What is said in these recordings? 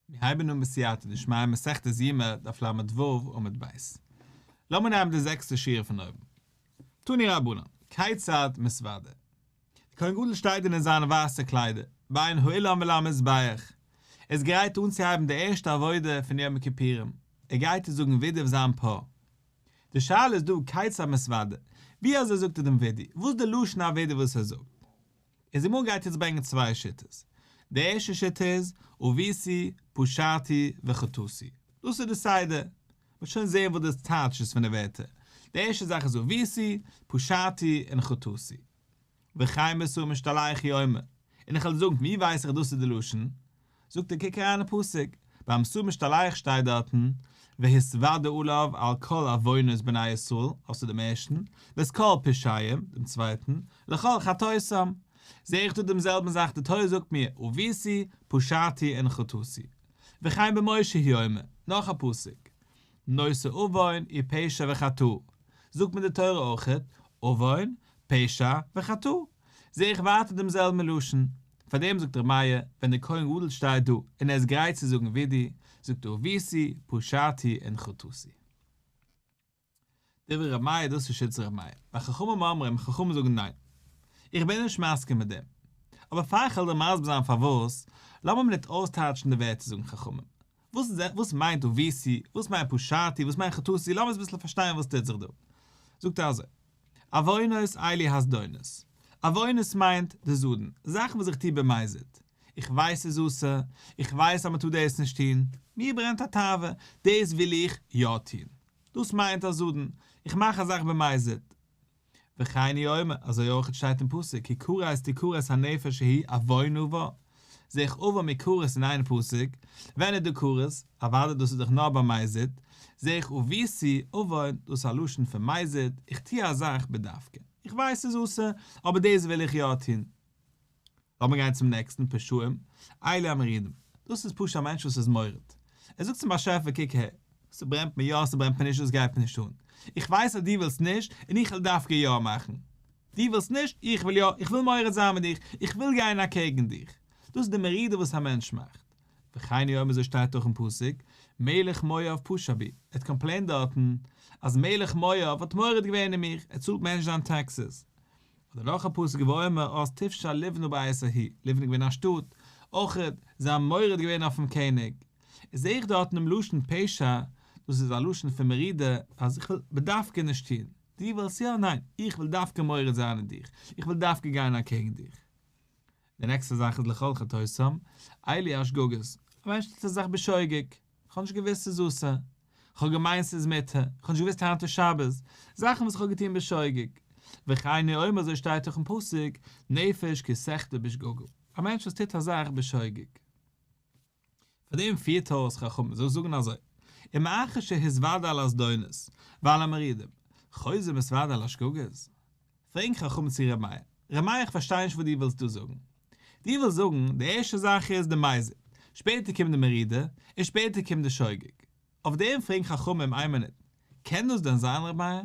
מיר הייבן אן בסייעתא דשמיא מסכת יומא דף ל"ו עמוד ב'. לאמיר נעמען די זעקסטע שורה פון אויבן. תנו רבנן, כיצד מתוודה? דער כהן גדול שטייט אין זיינע ווייסע קליידער, בין האולם ולמזבח. ער איז גרייט אנצוהייבן די ערשטע עבודה פון יום הכיפורים. ער גייט זאגן וידוי אויף זיין פר. די שאלה איז דא כיצד מתוודה? ווי אזוי זאגט ער דעם וידוי? וואס איז די לשון הוידוי וואס ער זאגט? איז די גמרא גייט יעצט ברענגען צוויי שיטות. די ערשטע שיטה איז, עויתי, פשעתי, וחטאתי. דאס איז די סדר. מ'וועט שוין זען וואס די טייטש איז פון די ווערטער. די ערשטע זאך איז עויתי, פשעתי, און חטאתי. וכן בשעיר המשתלח הוא אומר. און איך וועל דיר זאגן פון ווי ווייס איך דאס איז די לשון? זאגט ער קוק אריין אין פסוק, ביים שעיר המשתלח שטייט דארטן, והתוודה עליו על כל עוונות בני ישראל, האסטו דעם ערשטן, ואת כל פשעיהם, דעם צווייטן, לכל חטאותם. זע איך דא דעם זעלבן זאך, די תורה זאגט מיר, עויתי, פשעתי און חטאתי. וכן במשה הוא אומר, נאך א פסוק, נושא עוון ופשע וחטאה, זאגט מיר די תורה אויכעט, עוון, פשע וחטאה. זע איך ווייטער דעם זעלבן לשון. פאר דעם זאגט ר' מאיר, ווען דער כהן גדול שטייט דא און ער איז גרייט צו זאגן וידוי, זאגט ער עויתי, פשעתי און חטאתי. דברי ר' מאיר, דאס איז שיטת ר' מאיר. וחכמים אומרים, חכמים זאגן ניין. איך בין נישט מסכים מיט דעם. אבער פאר איך וועל דיר מסביר זיין פארוואס, לאמיר מינוט אויסטייטשן די ווערטער זאגן חכמים. וואס איז וואס מיינט עויתי, וואס מיינט פשעתי, וואס מיינט חטאתי, לאמיר אביסל פארשטיין וואס טוט זיך דא. זאגט ער אזוי. עוונות אלו הזדונות. עוונות מיינט די זדון, זאכן וואס איך טו במזיד. איך ווייס ס'איז אסור, איך ווייס אז מ'טאר דאס נישט טון, מיר ברענט א תאווה, דאס וויל איך יא טון. דאס מיינט א זדון, איך מאך א זאך במזיד. וכן הוא אומר, אזוי אויך שטייט אין פסוק, כי כרת תכרת הנפש ההיא עוון עבר. זע איך עוון מיט כרת אין איין פסוק, ווען איז דא כרת? אוודאי דאס איז דאך נאר ביי מזיד, זע איך עויתי עוון, דאס איז א לשון פון מזיד, איך טו א זאך בדווקא, איך ווייס ס'איז אסור, אבער דאס וויל איך יא טון. לאמיר גיין צום נעקסטן, פשעים, אלו המורדים, דאס איז פשוט א מענטש וואס איז מורד, ער זאגט צום באשעפער קוק אהער, ס'ברענט מיר יא ס'ברענט מיר נישט דאס גייט מיר נישט אן, איך ווייס אז דו ווילסט נישט און איך וויל דווקא יא מאכן, דו ווילסט נישט, איך וויל יא, איך וויל מורד זיין מיט דיך, איך וויל גיין אקעגן דיך. דאס איז די מרידה וואס א מענטש מאכט. וכן הוא אומר אזוי שטייט אויך אין פסוק, מלך מואב פשע בי, ער האט complained דארטן אז מלך מואב האט מורד געווען אין מיך, ער צאלט מיר נישט זיין taxes. אדער נאך א פסוק ואומר אז תפשע לבנה בעת ההיא, לבנה איז געווען א שטאט, אויך זיי האבן מורד געווען אויפן קעניג. איז זעה איך דארטן דעם לשון פשע, דאס איז א לשון פון מרידה, אז איך וויל בדווקא נישט טון. דו ווילסט יא? ניין, איך וויל דווקא מורד זיין אין דיך, איך וויל דווקא גיין אקעגן דיך. די נעקסטע זאך איז לכל חטאותם, אלו השגגות, א מענטש טוט א זאך בשוגג, איך האב נישט געוואוסט ס'איז אסור, איך האב געמיינט ס'איז מותר, איך האב נישט געוואוסט היינט איז שבת, זאכן וואס איך האב געטון בשוגג. וכן הוא אומר אזוי שטייט אויך אין פסוק, נפש כי תחטא בשגגה, א מענטש וואס טוט א זאך בשוגג. פאר דעם פירט אויס חכמים זאל זאגן אזוי, ומאחר שהתוודה על הזדונות ועל המרידים, חוזר ומתוודה על השגגות? פרעגן חכמים צו ר' מאיר, ר' מאיר איך פארשטיי נישט וואס דו ווילסט דא זאגן. דו ווילסט זאגן, די ערשטע זאך איז די מזיד, שפעטער קומט די מרידה, און שפעטער קומט די שוגג. אויף דעם פרעגן חכמים איין מינוט, קען דאס דען זיין ר' מאיר?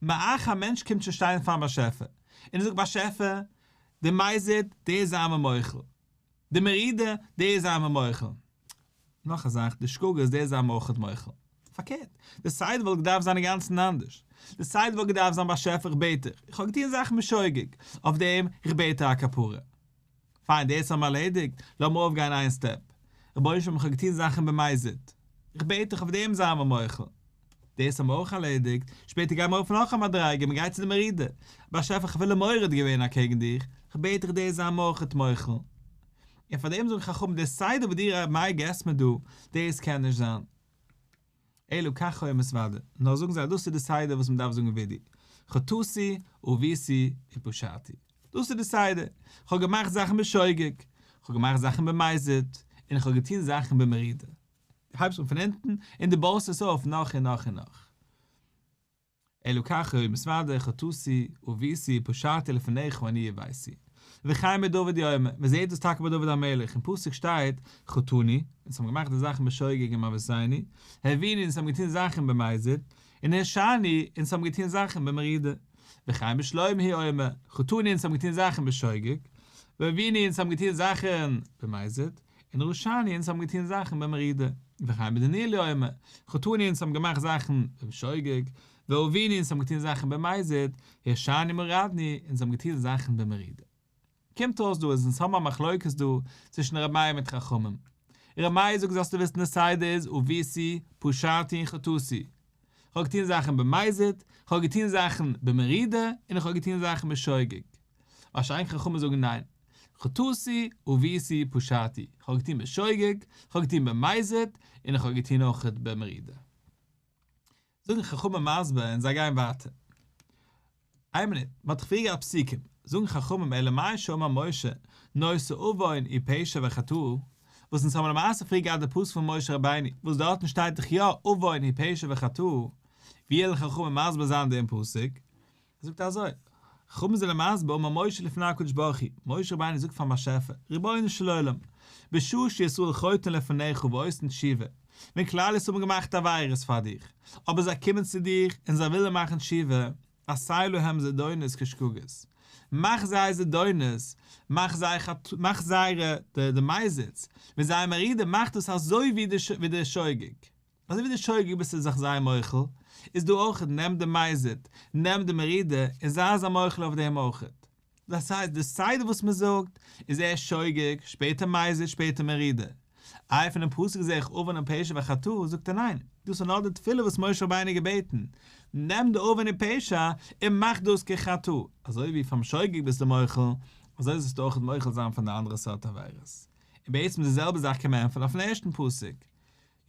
מאחר א מענטש קומט שוין שטיין פארן באשעפער, און ער זאגט באשעפער, די מזיד, דאס זיי מיר מוחל. די מרידה, די זיי מיר מוחל. נאך א זאך, די שגגות, די זיי מיר אויכעט מוחל. פארקערט, די סדר וואלט געדארפט זיין אינגאנצן אנדערש. די סדר וואלט געדארפט זיין באשעפער איך בעט דיך, איך האב געטון זאכן בשוגג, אויף דעם איך בעט דיר א כפרה. פיין, דאס האבן מיר ערלעדיגט, לאמיר ארויפגיין איין step. רבונו של עולם איך האב געטון זאכן במזיד, איך בעט דיך אויף דעם זיי מיר מוחל. דאס האבן מיר אויך ערלעדיגט, שפעטער גייען מיר ארויף נאך א מדריגה, מען גייט צו די מרידה, באשעפער איך אפילו מורד געווען אקעגן דיך, איך בעט דיך דאס זיי מיר אויכעט מוחל. און פאר דעם זאגן חכמים די סדר וואס דו ר' מאיר געסט מיר דא, דאס קען נישט זיין. אלא כך היה מתוודה, נאר זאגן זיי דאס איז די סדר וואס מען דארף זאגן וידוי, חטאתי, עויתי, ופשעתי. דאס איז די סדר, איך האב געמאכט זאכן בשוגג, איך האב געמאכט זאכן במזיד, און איך האב געטון זאכן במרידה. דו הייבסט אן פון אונטן און דו בויסט עס אויף נאך און נאך און נאך. אלא כך היה מתוודה חטאתי עויתי פשעתי לפניך אני הבאתי. וכן בדוד הוא אומר, מען זעט דאס טאקע ביי דוד המלך, אין פסוק שטייט, חטאנו, אונז האבן געמאכט די זאכן בשוגג עם אבותינו, העווינו, אונז האבן געטון זאכן במזיד, און הרשענו, אונז האבן געטון זאכן במרידה. וכן בשלמה הוא אומר, חטאנו, אונז האבן געטון זאכן בשוגג, והעווינו, אונז האבן געטון זאכן במזיד. און רשענו אונז האבן געטון זאכן במרידה, וכן בדניאל הוא אומר, חטאנו אונז האבן געמאכט זאכן בשוגג, ועווינו אונז האבן געטון זאכן במזיד, הרשענו מרדנו אונז האבן געטון זאכן במרידה. קומט אויס דא אז אונז האבן א מחלוקת דא צווישן ר' מאיר מיט חכמים. ר' מאיר זאגט זאלסטו וויסן די סדר איז עוויתי, פשעתי און חטאתי. כ'האב געטון זאכן במזיד, כ'האב געטון זאכן במרידה, און איך האב געטון זאכן בשוגג. מה שאין כן חכמים זאגן ניין. חטאתי, עוויתי, פשעתי. כ'האב געטון בשוגג, כ'האב געטון במזיד, און איך האב געטון אויכעט במרידה. זאגן חכמים מסביר און זיי גייען ווייטער. איין מינוט, מען האט דאך פריער געהאט פסוקים, זאגן חכמים אלא מאי שאמר משה נושא עוון ופשע וחטאה, וואס אונז האבן למעשה פריער געהאט די פסוק פון משה רבינו וואס דארטן שטייט דאך יא עוון ופשע וחטאה, ווי וועלן חכמים מסביר זיין דעם פסוק? ער זאגט אזוי, חכמים זענען מסביר אמר משה לפני הקדוש ברוך הוא, משה רבינו זאגט פארן באשעפער, רבונו של עולם, בשעה שישראל חוטאין לפניך ועושין תשובה, ווען כלל ישראל האבן געמאכט עבירות פאר דיך, אבער זיי קומען צו דיך און זיי ווילן מאכן תשובה, עשה להם זדונות כשגגות, מאך זיי זדונות, מאך זיי מאך זייערע די מזיד'ס, מיט זייער מרידה מאך דאס אזוי ווי די שוגג. אזוי ווי די שוגג ביסטו זיך זיי מוחל, איז דא אויכעט נעם די מזיד, נעם די מרידה און זיי זיי מוחל אויף דעם אויכעט. דאס הייסט די סדר וואס מען זאגט איז ערשט שוגג, שפעטער מזיד, שפעטער מרידה. איי פונעם פסוק זעה איך עוון און פשע וחטאה, זאגט ער ניין, דאס איז נאר די תפילה וואס משה רבינו האט געבעטן, נעם די עוון און פשע און מאך דאס כחטאה, אזוי ווי פאר'ן שוגג ביסטו מוחל, אזוי זאלסטו אויכעט מוחל זיין פון די אנדערע סארט עבירות. און בעצם די זעלבע זאך קען מען ענטפערן אויפ'ן ערשטן פסוק.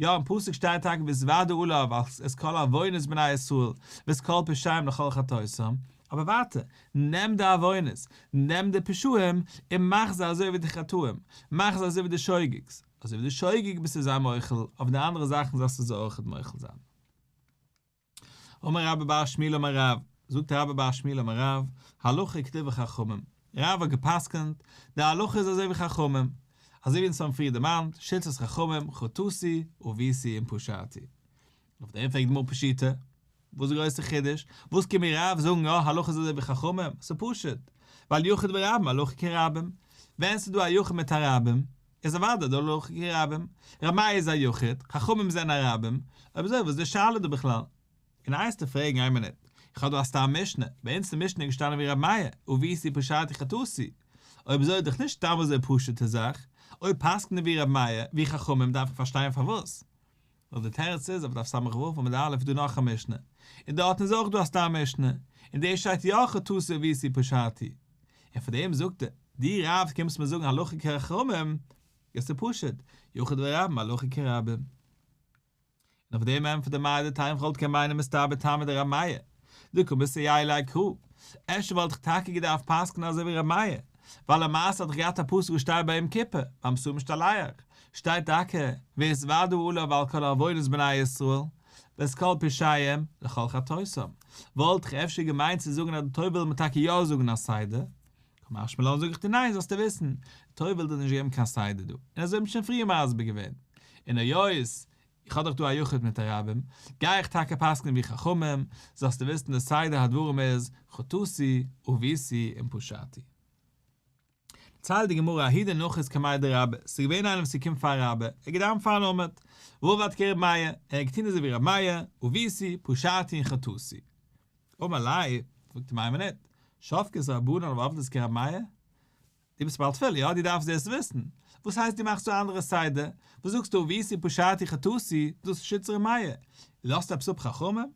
יא, אין פסוק שטייט טאקע והתודע עליו את כל עוונות בני ישראל ואת כל פשעיהם לכל חטאותם, אבער ווייטער, נעם די עוונות, נעם די פשעים, און מאך זיי אזוי ווי די חטאים, מאך זיי אזוי ווי די שוגג'ס, אזוי ווי די שוגג ביסטו זיי מוחל, אויף די אנדערע זאכן זאלסטו זיי אויכעט מוחל זיין. אמר רבה בר שמואל אמר רב, זאגט רבה בר שמואל אמר רב, הלכה כדברי חכמים, רב האט גע'פסק'נט, די הלכה איז אזוי ווי חכמים, אזוי ווי אונז האבן פריער דערמאנט, שיטת חכמים, חטאתי, עויתי און פשעתי. אויף דעם פרעגט די גמרא פשיטא, וואס איז די גרויסע חידוש? וואס קומט מיר רב זאגן יא הלכה איז אזוי ווי חכמים? ס'איז פשוט, ווייל יחיד ורבים הלכה כרבים, ווען ס'איז דא א יחיד מיט א רבים, איז אוודאי די הלכה כרבים, ר' מאיר איז א יחיד, חכמים זענען א רבים, אויב אזוי וואס איז די שאלה דא בכלל? און וועסטו פרעגן איין מינוט, איך האב דא א סתם משנה, ביי אונז אין משנה איז געשטאנען ווי ר' מאיר, עויתי פשעתי חטאתי, אויב אזוי איז דאך נישט סתם אזוי פשוטע זאך, אויב פסק'נט ער ווי ר' מאיר, ווי חכמים דארף איך פארשטיין פארוואס. נאר די תירוץ איז אויף דף ס"ו עמוד א' איז דא נאך א משנה, און דארטן איז אויך דא א סתם משנה, און דא שטייט יא חטאתי עויתי פשעתי, און פאר דעם זאגט ער, דו רב קומסט מיר זאגן הלכה כחכמים, איז דאך פשוט, יחיד ורבים הלכה כרבים. און אויף דעם ענטפערט ער מהו דתימא כ'וואלט קען מיינען מסתברא טעמא דר' מאיר, דקא מסייע ליה קרא, אפשר וואלט איך טאקע געדארפט פסק'נען אזוי ווי ר' מאיר, ווייל למעשה האט דאך געהאט א פסוק וואס שטייט ביי יום כיפור, ביים שעיר המשתלח, שטייט טאקע והתודע עליו על כל עוונות בני ישראל, ואת כל פשעיהם לכל חטאותם, וואלט איך אפשר געמיינט צו זאגן אז די תורה וויל מיר טאקע יא זאגן א סדר, קא משמע לן זאג איך דיר ניין זאלסטו וויסן, די תורה וויל דיר נישט געבן קיין סדר דא, און אזוי האט מען שוין פריער מסביר געווען, און היות איך האב דאך דא א יחיד מיט א רבים, גיי איך טאקע פסק'נען ווי חכמים, זאלסטו וויסן די סדר הדברים איז, חטאתי, עויתי און פשעתי. דערציילט די גמרא ההוא דנחית קמיה דרבה, ס'איז געווען איינער וואס איז געקומען פאר רבה, ער האט געדאווענט פארן עמוד, ועבד כר' מאיר, ער האט געטון אזוי ווי ר' מאיר, עויתי, פשעתי און חטאתי. אמר ליה, זאגט אים איין מינוט, שבקת רבנן ועבדת כר' מאיר? דו ביסט בעל תפילה, יא? דו דארפסט דאס וויסן. וואס הייסט דו מאכסט א אנדערע סדר? וואס זאגסטו עויתי פשעתי חטאתי, דאס איז שיטת ר' מאיר. לאזט עפעס אפ חכמים?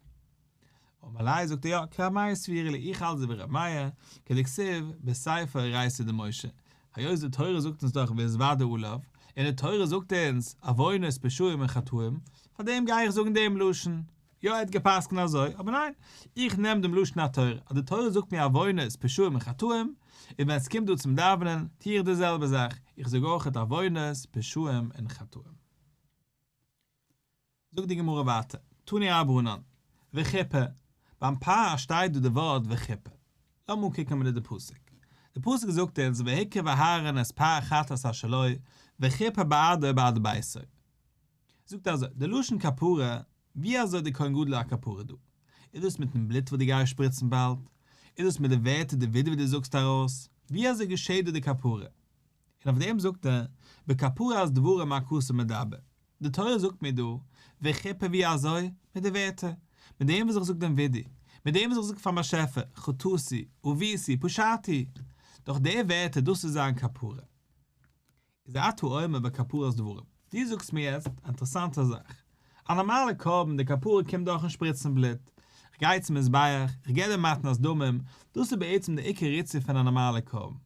אמר ליה זאגט ער יא, כר' מאיר סבירא לי, איך האלט אזוי ווי ר' מאיר, כדכתיב בספר אורייתא דמשה, היות די תורה זאגט אונז דאך והתודע עליו, און די תורה זאגט אונז עוונות פשעים און חטאים, פארדעם גיי איך זאגן דעם לשון. יא ער האט געפסקנט אזוי, אבער ניין, איך נעם דעם לשון התורה, אז די תורה זאגט מיר עוונות, פשעים און חטאים, און ווען עס קומט דא צום דאווענען, טו איך די זעלבע זאך, איך זאג אויכעט עוונות, פשעים און חטאים. זאגט די גמרא ווייטער, תנו רבנן, וכיפר, ביים פר שטייט דא די ווארט וכיפר. לאמיר אנקוקן א מינוט די פסוק. די פסוק זאגט אונז והקריב אהרן את פר החטאת אשר לו, וכיפר בעדו ובעד ביתו. זאגט אזוי, די לשון כפרה, ווי אזוי די כהן גדול א כפרה דא? איז דאס מיטן בלוט וואס דו גייסט שפריצן באלד? איז דאס מיט די ווערטער די וידוי וואס דו זאגסט ארויס? ווי אזוי געשעט דא די כפרה? און אויף דעם זאגט ער, בכפרת דברים הכתוב מדבר. די תורה זאגט מיר דא, וכיפר ווי אזוי? מיט די ווערטער. מיט דעם וואס איך זאג דעם וידוי. מיט דעם וואס איך זאג פארן באשעפער, חטאתי, עויתי, פשעתי. דורך די ווערטער, דאס איז זיין כפרה. איז אתה אומר בכפרת דברים. דו זאגסט מיר יעצט א אינטערעסאנטע זאך. א נארמאלע קרבן, די כפרה קומט דורכן שפריצן בלוט. איך גיי צום מזבח, איך געב דעם מתנת דמים, דאס איז בעצם די עיקר ריצוי פון א נארמאלע קרבן.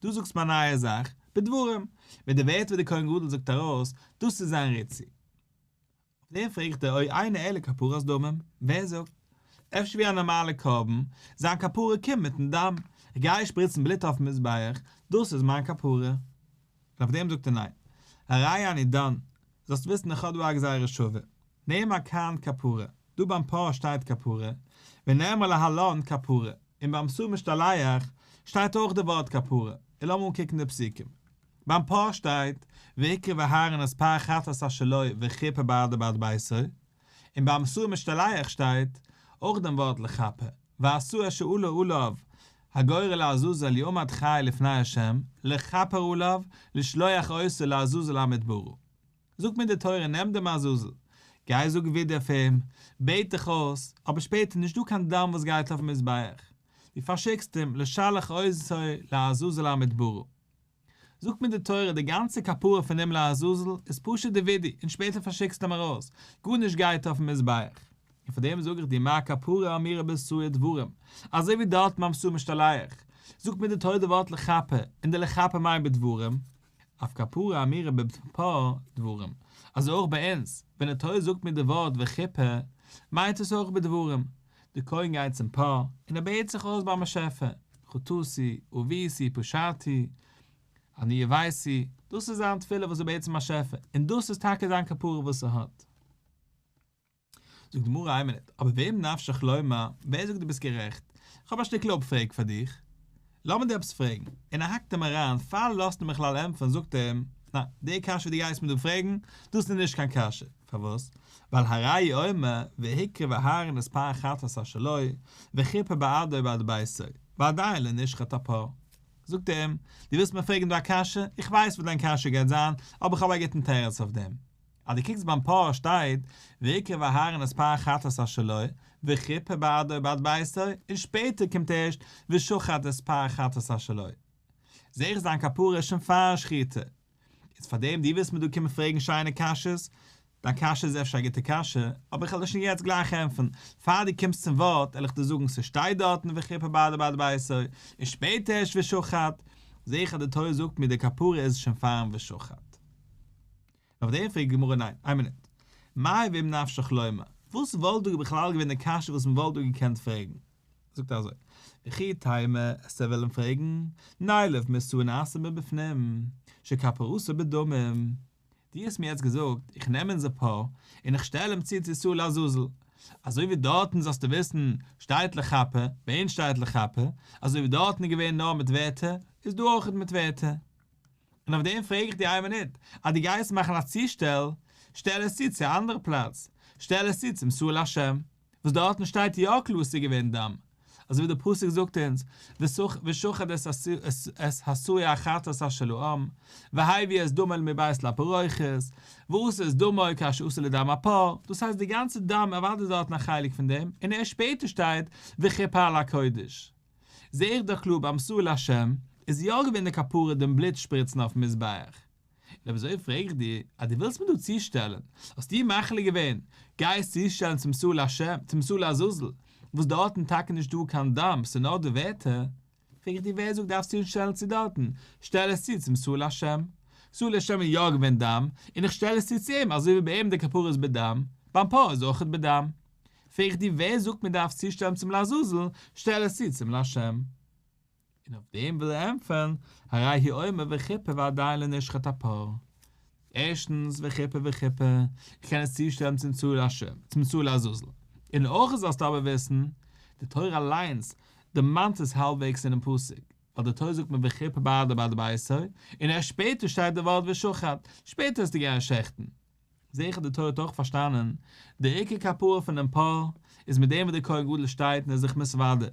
דו זאגסט מיר א נייע זאך, בדברים, מיט די ווערטער וואס דער כהן גדול זאגט ארויס, דאס איז זיין ריצוי. אויף דעם פרעג איך דיר או אינו אלא כפרת דמים, ווער זאגט? אפשר ווי א נארמאלע קרבן, זיין כפרה קומט מיטן דם, איך גיי שפריצן בלוט אויפן מזבח, דאס איז מיין כפרה. און אויף דעם זאגט ער ניין, הרי אני דן, זאלסט וויסן איך האב דא א גזירה שווה, נאמר כאן כפרה, דא ביים פר שטייט כפרה, ונאמר להלן כפרה, און ביים שעיר המשתלח שטייט אויך די ווארט כפרה, און לאמיר אנקוקן די פסוקים. ביים פר שטייט, והקריב אהרן את פר החטאת אשר לו וכיפר בעדו ובעד ביתו, און ביים שעיר המשתלח שטייט אויך דעם ווארט לכפר, והשעיר אשר עלה עליו הגורל לעזאזל יועמד חי לפני ה' לכפר עליו לשלוח אותו לעזאזל המדברה. זאגט מיר די תורה נעם דעם עזאזל, גיי זאג וידוי אויף אים, בעט דיך אויס, אבער שפעטער נישט דא קיין דם וואס גייט אויפן מזבח, דו פארשיקסט אים, לשלח אותו לעזאזל המדברה. זאגט מיר די תורה די גאנצע כפרה פון דעם לעזאזל איז פשוט די וידוי און שפעטער פארשיקסטו אים ארויס, גארנישט גייט אויפן מזבח. און פאר דעם זאג איך דיר מה כפרה האמורה בשעיר דברים, אזוי ווי דארט ביים שעיר המשתלח, זאגט מיר די תורה די ווארט לכפר, און די לכפר מיינט בדברים, אף כפרה האמורה בפר דברים, אזוי אויך ביי אונז, ווען די תורה זאגט מיר די ווארט וכיפר, מיינט עס אויך בדברים, די כהן גייט צום פר, און ער בעט זיך אויס ביים באשעפער, חטאתי, עויתי, פשעתי, אני עויתי, דאס איז זיין תפילה וואס ער בעט צום באשעפער, און דאס איז טאקע זיין כפרה וואס ער האט. זאגט די גמרא איין מינוט, אבער ואם נפשך לומר, ווער זאגט דו ביסט גערעכט? איך האב א שטיקל אפפרעג פאר דיך, לאמיר דיר עפעס פרעגן, און ער האקט אים אריין, פאר ער לאזט אים בכלל ענטפערן זאגט ער אים, ניין, די קשיא וואס דו גייסט מיר דא פרעגן, דאס איז נישט קיין קשיא, פארוואס? ווייל הרי הוא אומר, והקריב אהרן את פר החטאת אשר לו, וכיפר בעדו ובעד ביתו, ועדיין לא נשחט הפר. זאגט ער אים, דו ווילסט מיר פרעגן דא א קשיא? איך ווייס וואס דיין קשיא גייט זיין, אבער איך האב א גוטן תירוץ אויף דעם. אז דו קוקסט ביים פר שטייט והקריב אהרן את פר החטאת אשר לו וכיפר בעדו ובעד ביתו און שפעטער קומט ערשט ושחט את פר החטאת אשר לו. זעה איך זיין כפרה איז שוין פארן שחיטה. איז פארדעם דו ווילסט מיר דא קומען פרעגן שיינע קשיות? דיין קשיא איז אפשר א גוטע קשיא, אבער איך וועל דיר שוין יעצט גלייך ענטפערן, פאר דו קומסט צום ווארט וועל איך דיר זאגן ס'שטייט דארטן וכיפר בעדו ובעד ביתו און שפעטער ערשט ושחט, זעה איך אז די תורה זאגט מיר די כפרה איז שוין פארן ושחט. אויף דעם פרעגט די גמרא ניין, איין מינוט, מאי ואם נפשך לומר, וואס וואלט דא בכלל געווען די קשיא וואס מען וואלט דא געקענט פרעגן? זאגט ער אזוי, וכי תימא, וועסטו וועלן פרעגן, נילף משעיר נעשה מבפנים, שכפרתו בדמים, דו האסט מיר יעצט געזאגט, איך נעם אונזער פר, און איך שטעל אים צו צו שעיר לעזאזל, אזוי ווי דארטן זאלסטו וויסן, שטייט לכפר, ביי אונז שטייט לכפר, אזוי ווי דארטן איז געווען נאר מיט ווערטער, איז דא אויכעט מיט ווערטער. און אויף דעם פרעג איך דיר איין מינוט, אז דו גייסט מאכן א צושטעל, שטעל עס צו צו א אנדערע פלאץ, שטעל עס צו צום שעיר להשם, וואס דארטן שטייט יא קלאר ס'איז געווען דם, אזוי ווי דער פסוק זאגט אונז, ושחט את השעיר החטאת אשר לעם, והביא את דמו אל מבית לפרוכת, ועשה את דמו כאשר עשה לדם הפר, דאס הייסט די גאנצע דם אוודאי איז דארטן א חלק פון דעם, און ערשט שפעטער שטייט וכיפר על הקודש. זעה איך דאך קלאר ביים שעיר להשם איז יא געווען די כפרה דעם בלוט שפריצן אויפן מזבח. און אויב אזוי פרעג איך דיר, אז דו ווילסט מיר דא צושטעלן, האסטו מחליט געווען, גיי עס צושטעלן צום שעיר להשם, צום שעיר לעזאזל, וואס דארטן טאקע נישט דא קיין דם, ס'איז נאר די ווערטער, פרעג איך דיר ווער זאגט דארפסט צושטעלן צו דארטן, שטעל עס צו צום שעיר להשם. שעיר להשם איז יא געווען דם, און איך שטעל עס צו צו אים, אזוי ווי ביי אים די כפרה איז בדם, ביים פר איז אויכעט בדם. פרעג איך דיר ווער זאגט מען דארף צושטעלן צום לעזאזל, שטעל עס צו צום להשם. און אויף דעם וויל ער ענטפערן, הרי הוא אומר וכיפר ועדיין לא נשחט הפר. ערשטנס, וכיפר וכיפר, איך קען עס צושטעלן צום שעיר להשם, צום שעיר לעזאזל. און אויך זאלסטו אבער וויסן, די תורה אליינס דערמאנט עס האלבוועגס אינעם פסוק, ווייל די תורה זאגט מיר וכיפר בעדו ובעד ביתו, און ערשט שפעטער שטייט די ווארט ושחט, שפעטער וועסטו גיין שעכטן. זעה איך אז די תורה האט אויך פארשטאנען, די עיקר כפרה פונעם פר איז מיט דעם וואס דער כהן גדול שטייט און איז זיך מתוודה.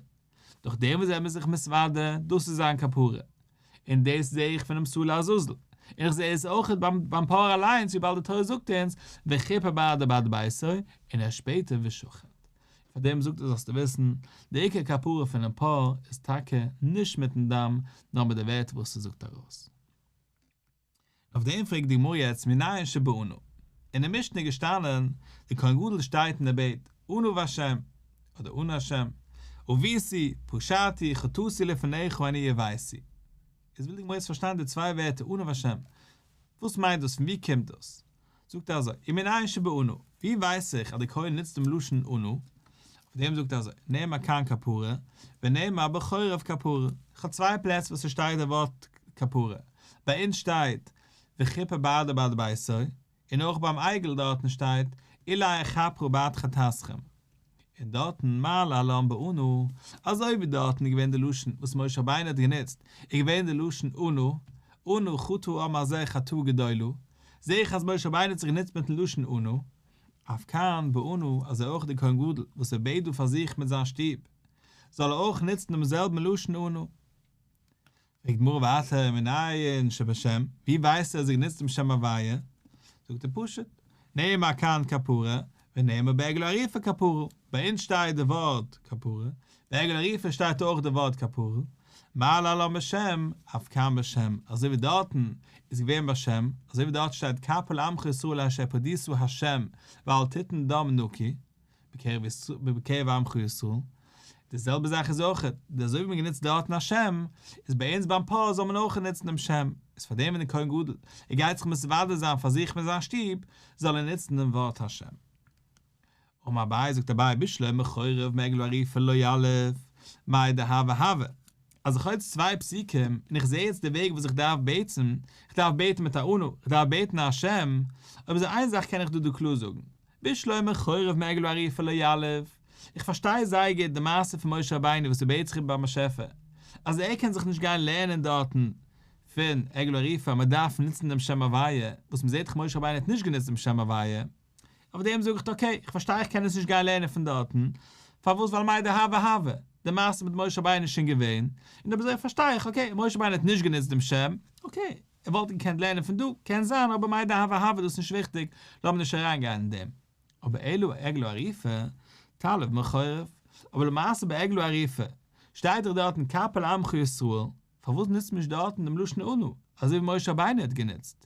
דורך דעם וואס ער איז זיך מתוודה, דאס איז זיין כפרה. און דאס זע איך פונעם שעיר לעזאזל, און איך זע עס אויך ביים פר אליינס וויבאלד די תורה זאגט אונז וכפר בעדו ובעד ביתו, און ערשט שפעטער ושחט. פאר דעם זאגט ער זאלסטו וויסן, די עיקר כפרה פונעם פר איז טאקע נישט מיטן דם, נאר מיט די ווערטער וואס ער זאגט ארויס. אויף דעם פרעגט די גמרא יעצט מנין שבאנא. אין די משנה איז געשטאנען, די כהן גדול שטייט און ער בעט, אנא והשם, אדער אנא השם, עויתי, פשעתי, חטאתי לפניך אני וביתי. איז וויל די גמרא יעצט פארשטיין די צוויי ווערטער אנא והשם, וואס מיינט דאס פון ווי קומט דאס? זאגט ער אזוי, ומנין שבאנא, ווי ווייס איך אז די כהן נוצט דעם לשון אנא? אויף דעם זאגט ער אזוי, נאמר כאן כפרה, ונאמר בחורב כפרה, איך האב צוויי פלעצער וואס עס שטייט די ווארט כפרה, ביי אונז שטייט וכפר בעדו ובעד ביתו, און אויך ביים עגל דארטן שטייט אולי אכפרה בעד חטאתכם. און דארטן מה להלן באנא, אזוי ווי דארטן איז געווען די לשון וואס משה רבינו האט גענוצט, איז געווען די לשון אנא, אנא חטא העם הזה חטאה גדולה, זעה איך אז משה רבינו האט זיך גענוצט מיטן לשון אנא, אף כאן באנא, אזוי אויך די כהן גדול וואס ער בעט דא פאר זיך מיט זיין שטוב, זאל ער אויך נוצן דעם זעלבן לשון אנא. פרעגט די גמרא ווייטער מנין שבשם, ווי ווייסט ער אז ער האט גענוצט דעם שם הוויה? זאגט ער פשוט, נאמר כאן כפרה, ונאמר בעגלה ערופה כפרה, ביי אונז שטייט די ווארט כפרה, ביי עגלה ערופה שטייט אויך די ווארט כפרה, מה להלן בשם, אף כאן בשם, אזוי ווי דארטן איז געווען בשם, אזוי ווי דארט שטייט כפר לעמך ישראל אשר פדית ה' ואל תתן דם נקי, בקרב עמך ישראל, די זעלבע זאך איז אויך, אזוי ווי מען גענוצט דארטן א שם, איז ביי אונז ביים פר זאל מען אויך נוצן דעם שם, איז פאר דעם ווען דער כהן גדול ער גייט זיך מתוודה זיין פאר זיך מיט זיין שטוב, זאל ער נוצן דעם ווארט השם. אמר אביי, זאגט אביי בשלמא חורב מעגלה ערופה לא יליף, מאי דהוה הוה, אז איך האב יעצט צוויי פסוקים און איך זע יעצט די וועג וואס איך דארף בעטן, איך דארף בעטן מיט א אנא, איך דארף בעטן א השם, אויב אזוי איין זאך קען איך דא דא קלאר זאגן, בשלמא חורב מעגלה ערופה לא יליף, איך פארשטיי זייער גוט די מעשה פון משה רבינו וואס ער בעט זיך איבער ביים באשעפער אז ער קען זיך נישט גיין לערנען דארטן פון עגלה ערופה אז מען דארף נוצן דעם שם הוויה, וואס מען זעט דאך משה רבינו האט נישט גענוצט דעם שם הוויה, אויף דעם זאג איך okay, איך פארשטיי איך קען עס נישט גיין לערנען פון דארטן, פארוואס ווייל מאי דהוה הוה, די מעשה מיט משה רבינו איז שוין געווען, און אויב אזוי פארשטיי איך okay, משה רבינו האט נישט גענוצט דעם שם, okay, ער וואלט געקענט לערנען פון דא, קען זיין, אבער מאי דהוה הוה דאס איז נישט וויכטיג, לאמיר נישט אריינגיין אין דעם. אבער אלא עגלה ערופה, תליף מחורב, אבער למעשה ביי עגלה ערופה, שטייט דאך דארטן כפר לעמך ישראל, פארוואס נוצט מען נישט דארטן דעם לשון אנא, אזוי ווי משה רבינו האט גענוצט?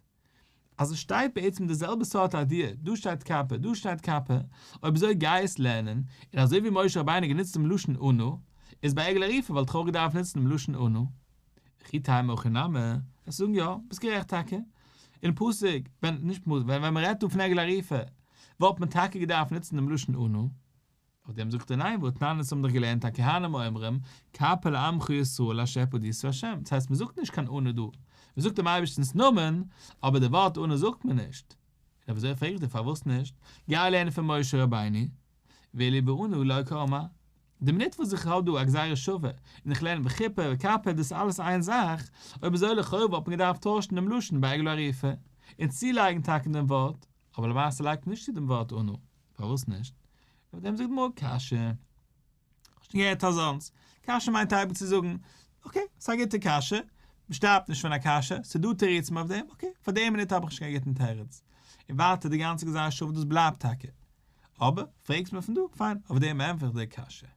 אז עס שטייט בעצם די זעלבע סארט idea, דא שטייט כפר, דא שטייט כפר, אויב אזוי גיי עס לערנען, און אזוי ווי משה רבינו האט גענוצט דעם לשון אנא, איז ביי עגלה ערופה וואלט איך אויך געדארפט נוצן דעם לשון אנא. וכי תימא הכי נמי, וועסט זאגן יא, ביסט גערעכט טאקע. אין פסוק, ווען, נישט פסוק, ווען מען רעדט דא פון עגלה ערופה, וואלט מען טאקע געדארפט נוצן דעם לשון אנא. אויף דעם זאגט ער ניין, והתנן אונז האבן דאך געלערנט הכהנים אומרים, כפר לעמך ישראל אשר פדית ה'. דאס הייסט מען זאגט נישט קיין אנא דא, מען זאגט דעם אייבערשטנ'ס נאמען, אבער די ווארט אנא זאגט מען נישט. און אויב אזוי פרעג איך דיר פארוואס נישט, גיי לערן פון משה רבינו, ואילו באנא לא קאמר. די מינוט וואס איך האב דא א גזירה שווה, און איך לערן וכיפר וכפר דאס איז אלעס איין זאך, אויב אזוי לכאו' וואלט מען געדארפט טוישן דעם לשון ביי עגלה ערופה, און צולייגן טאקע דעם ווארט, אבער למעשה לייגט מען נישט צו דעם ווארט אנא, פארוואס נישט? אויף דעם זאגט די גמרא קשיא. האסט שוין געהערט אזאנס? קשיא מיינט אייביג צו זאגן, okay, ס'איז א גוטע קשיא, מ'שטארבט נישט פון א קשיא, ס'איז דא תירוצים אויף דעם, okay, פאר די מינוט האב איך נישט קיין גוטן תירוץ. און ווייטער די גאנצע גזירה שווה דאס בלייבט טאקע. אבער, פרעגסט מיר פון דא, פיין, אויף דעם ענטפער איך די קשיא.